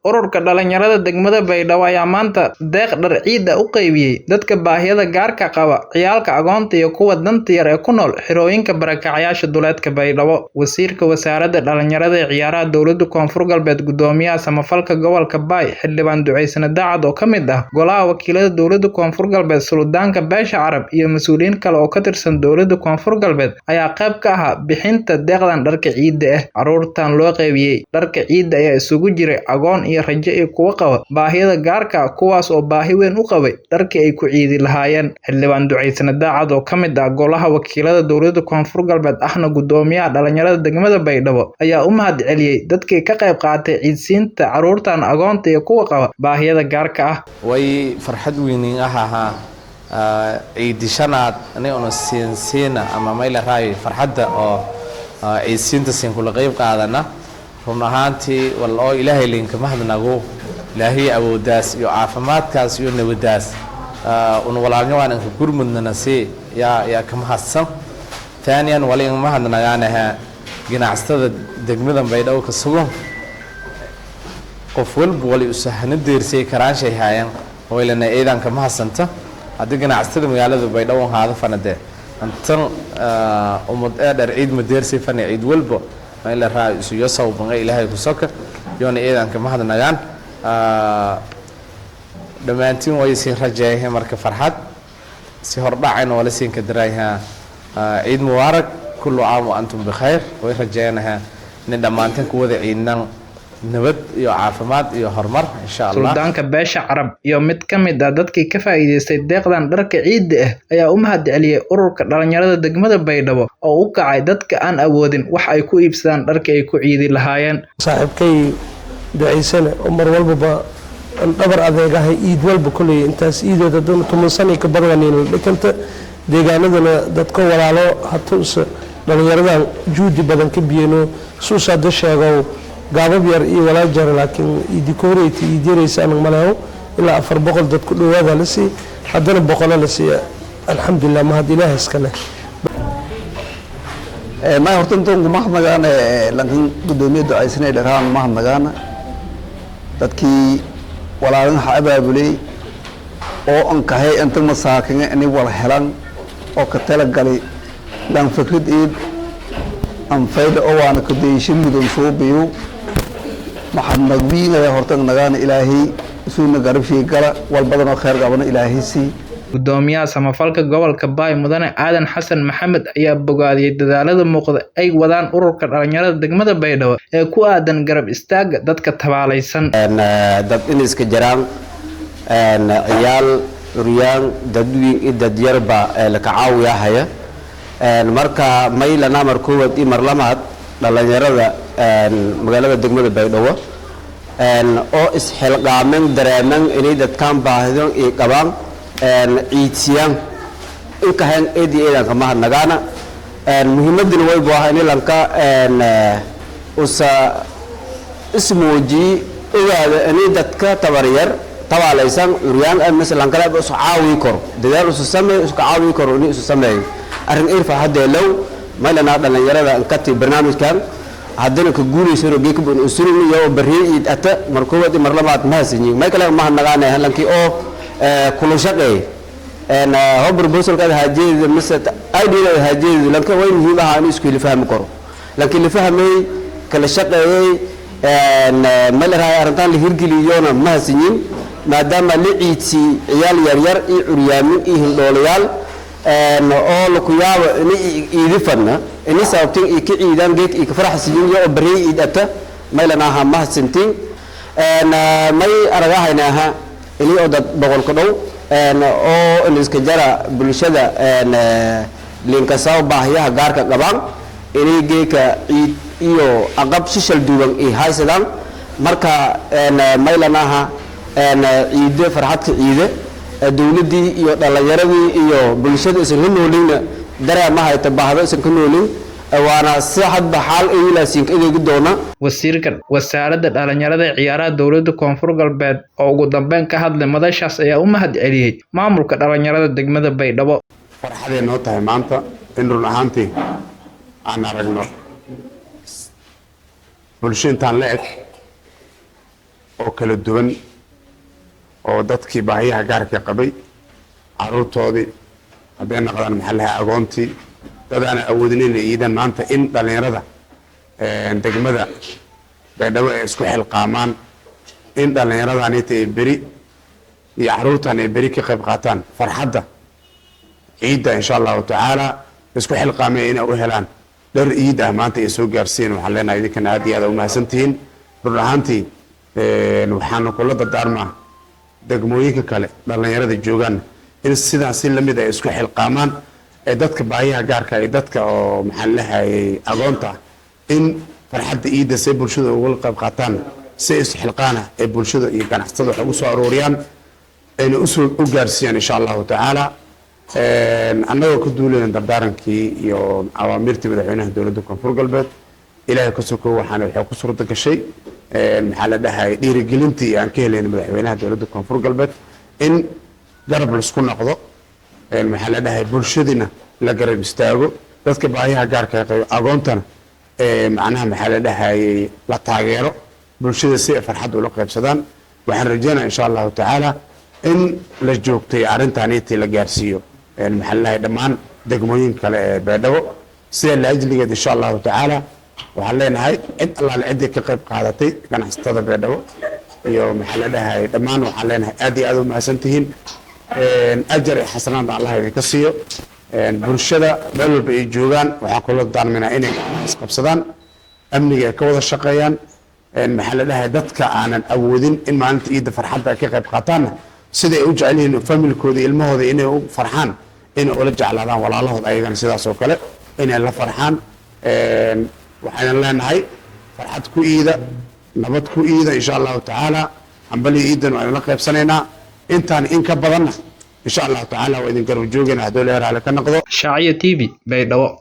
Ururka dhalinyarada degmada Baydhabo ayaa maanta deeq dhar ciid ah u qaybiyay dadka baahida gaarka ah qaba, ciyaalka agoonta iyo kuwa danta yar ee ku nool xerooyinka barakacayaasha duleedka Baydhabo. Wasiirka Wasaaradda Dhalinyarada iyo Ciyaaraha Dowladda Koonfur Galbeed, Guddoomiyaha Samafalka Gobolka Baay, Xildhibaan Ducaysane Daacad oo ka mid ah Golaha Wakiilada Dowladda Koonfur Galbeed, Suldaanka Beesha Carab iyo mas'uuliyiin kale oo ka tirsan Dowladda Koonfur Galbeed ayaa qayb ka ahaa bixinta deeqdan dharka ciida ah. Carruurtan loo qaybiyay dharka ciida ayaa isugu jiray agoon iyo rajo iyo kuwa qaba baahida gaarka ah, kuwaas oo baahi weyn u qabay dharkii ay ku ciidi lahaayeen. Xildhibaan Ducaysane Daacad oo ka mid ah Golaha Wakiilada Dowladda Koonfur Galbeed ahna Guddoomiyaha Dhalinyarada degmada Baydhabo ayaa u mahadceliyay dadkii ka qayb qaatay ciidsiinta carruurtan agoonta iyo kuwa qaba baahida gaarka ah. Way farxad weynin ahaha ciidishanaad aniguna siinsiina ama mayla raay farxadda oo ciidsiinta siin kula qayb qaadana. Run ahaantii wal oo Ilaahay linka mahadnago, Ilaahay awoodaas iyo caafimaadkaas iyo nabadaas un walaalnyo waan inka gurmudnana si yaa ka mahadsan. Taaniyan wali in mahadnagaanaha ganacsatada degmada Baydhabo ka sugan, qof walba wali usahana deersay karaanshay haayeen waylana ciidanka mahadsanta. Haddii ganacsatada magaalada Baydhabo haada fanade antan umad ee dhar ciid ma deersay fani ciid walba ma ila raa isu yasaw banga Ilaahay ku soka yoona ciidanka mahadnagaan. Dhammaantiin way siin rajeeyay marka farxad si hordhacayna wala siin ka darayha ciid mubaarak, kullu caam wa antum bikhayr. Way rajeynaha in dhammaantiin ku wada ciidnan nabad iyo caafimaad iyo horumar, insha Allah. Suldaanka Beesha Carab iyo mid ka mid ah dadkii ka faa'iidaystay deeqdan dharka ciida ah ayaa u mahadceliyay ururka dhalinyarada degmada Baydhabo oo u kacay dadka aan awoodin wax ay ku iibsadaan dharkii ay ku ciidi lahaayeen. Saaxiibkay Ducaysane oo mar walbaba dhabar adeegahay iid walba koley intaas iidood haddana 10 sano ka badan la dhikanta deegaanadana dadka walaalo hatuuse dhalinyaradan juhdi badan ka biyeno suus hadda sheegow gaabab yar iyo walaa jara, laakiin iidikooreyta iid yaraysa anag maleeho ilaa 400 dad ku dhawaada la sii, haddana 100 la siiya. Alxamdulilah, mahad Ilaah iska leh. May horta intan kumahadnagaan lankan gudoomiye Ducaysanay dheraan mahadnagaana dadkii walaalin ha abaabulay oo ankahay inta masaakin inay wala helaan oo ka talagalay lan fikrad iid anfayda oo waana ka daysho mudan suubiyo maxadnagwiinaya. Horta nagaana Ilaahay isuuna garabshii gala wal badan oo khayr qabana Ilaahay sii. Guddoomiyaha Samafalka Gobolka Baay, Mudane Aadan Xasan Maxamed ayaa bogaadiyay dadaalada muuqda ay wadaan ururka dhalinyarada degmada Baydhabo ee ku aadan garab istaagga dadka tabaalaysan. Dad in iska jiraan ciyaal curyaan, dadweyn iyo dadyarba laka caawiyahaya. Marka maylana mar koowaad iyo mar labaad dhalinyarada magaalada degmada Baydhabo oo isxilqaamen dareemen inay dadkaan baahido iyo qabaan ciidsiyaan inkahan eedi eedanka mahadnagaana. Muhiimadina waybu ah in lanka usa ismuujiyi ogaada inay dadka tabaryar tabaalaysan curyaan mise lankale isu caawi karo, dadaal isu sameeyo, isu caawi karo inay isu sameeyo arrin irfa hadeelow maylana dhalinyarada inkati barnaamijkan haddana ka guulaysano geekabun usurin iyo barriye iid ata. Mar koowaad iyo mar labaad mahadsanyiin. May kale mahadnagaana lankii oo kula shaqeey ho proposalkaada haajeeda mise ideada haajeeda lanka way muhiim aha in isku la fahmi karo. Laakiin la fahmay kala shaqeeyay ma la rahay arrintan la hirgeliyona mahadsanyiin, maadaama la ciidsii ciyaal yaryar iyo curyaamin iyo hindhoolayaal oo laku yaabo inay iidi fadna inay sababtin iyo ka ciidaan geek iyo ka faraxsiyin iyo oo barriye iid ata maylana aha mahadsantiin. May aragahayna aha inay oo dad 100 ka dhow oo iska jara bulshada linkasao baahiyaha gaarka qabaan inay geeka ciid iyo aqab shishal duwan ay haysadaan. Marka maylanaha ciide farxadka ciide dowladdii iyo dhallinyaradii iyo bulshada isan ka noolinna dareema hayta baahdo isan ka noolin, waana si hadba xaal aylaasiinka adeegi doona. Wasiirka Wasaaradda Dhalinyarada iyo Ciyaaraha Dowladda Koonfur Galbeed oo ugu dambeyn ka hadlay madashaas ayaa u mahadceliyay maamulka dhalinyarada degmada Baydhabo. Farxaday noo tahay maanta in run ahaantii aan aragno bulsho intaan la eg. Oo kala duwan oo dadkii baahiyaha gaarka qabay, caruurtoodii hadday noqdaan, maxaa lahay, agoontii, dad aan awoodin inay iidaan, maanta in dhallinyarada degmada Baydhabo ay isku xilqaamaan in dhallinyaradanita ay beri iyo caruurtan ay beri ka qayb qaataan farxadda ciidda, insha Allahu tacaala, isku xilqaameen inay u helaan dhar iid ah, maanta ay soo gaarsiin. Waxaan leenahay idinkana aad iyo aad umahadsantihiin. Run ahaantii waxaanu kula dardaarmaa degmooyinka kale dhallinyarada joogaan in sidaan si lamid ay isku xilqaamaan ee dadka baahiyaha gaarka iyo dadka oo, maxaan lahayay, agoonta in farxadda iidda say bulshada uga qayb qaataan, si isxilqaana ee bulshada iyo ganacsatada wax ugu soo aruuriyaan ayna usoo u gaarsiiyaan, insha Allahu tacaala. Annagoo ka duulayna dardaarankii iyo awaamirtii madaxweynaha dowladda Koonfur Galbeed, Ilaahay ka soko, waxaana waxay ku suurta gashay, maxaa la dhahay, dhiirigelintii aan ka helayna madaxweynaha dowladda Koonfur Galbeed in garab laisku noqdo, maxaa la dhahay, bulshadiina la garab istaago, dadka baahiyaha gaarka qabo, agoontana, macnaha, maxaa la dhahayay, la taageero bulshada si ay farxad ula qaybsadaan. Waxaan rajeynaya, insha Allahu tacaala, in la joogtay arrintaanitii la gaarsiiyo, maxaa la dhahay, dhammaan degmooyin kale ee Baydhabo. Sida laajligeed, insha Allahu tacaala, waxaan leenahay cid allaale ciddii ka qayb qaadatay, ganacsatada Baydhabo iyo, maxaa la dhahay, dhammaan, waxaan leenahay aad iyo aad u mahadsantihiin. Ajar iyo xasanaadna Allah idinka siiyo. Bulshada meel walba ay joogaan waxaan kula dardaarmaynaa inay isqabsadaan, amniga ay ka wada shaqeeyaan, maxaa la dhahay, dadka aanan awoodin in maalinta iidda farxadda ay ka qayb qaataanna, sida ay u jecel yihiin familkooda, ilmahooda inay u farxaan, inay ula jeclaadaan walaalahooda ayagana sidaas oo kale inay la farxaan. Waxaynan leenahay farxad ku iida, nabad ku iida, insha Allahu tacaala. Hambaliya iidan waa idinla qaybsanaynaa, intaan in ka badanna, insha Allahu tacaala, waa idin garab joogayna hadduu leer raali ka noqdo. Shaaciya TV, Baydhabo.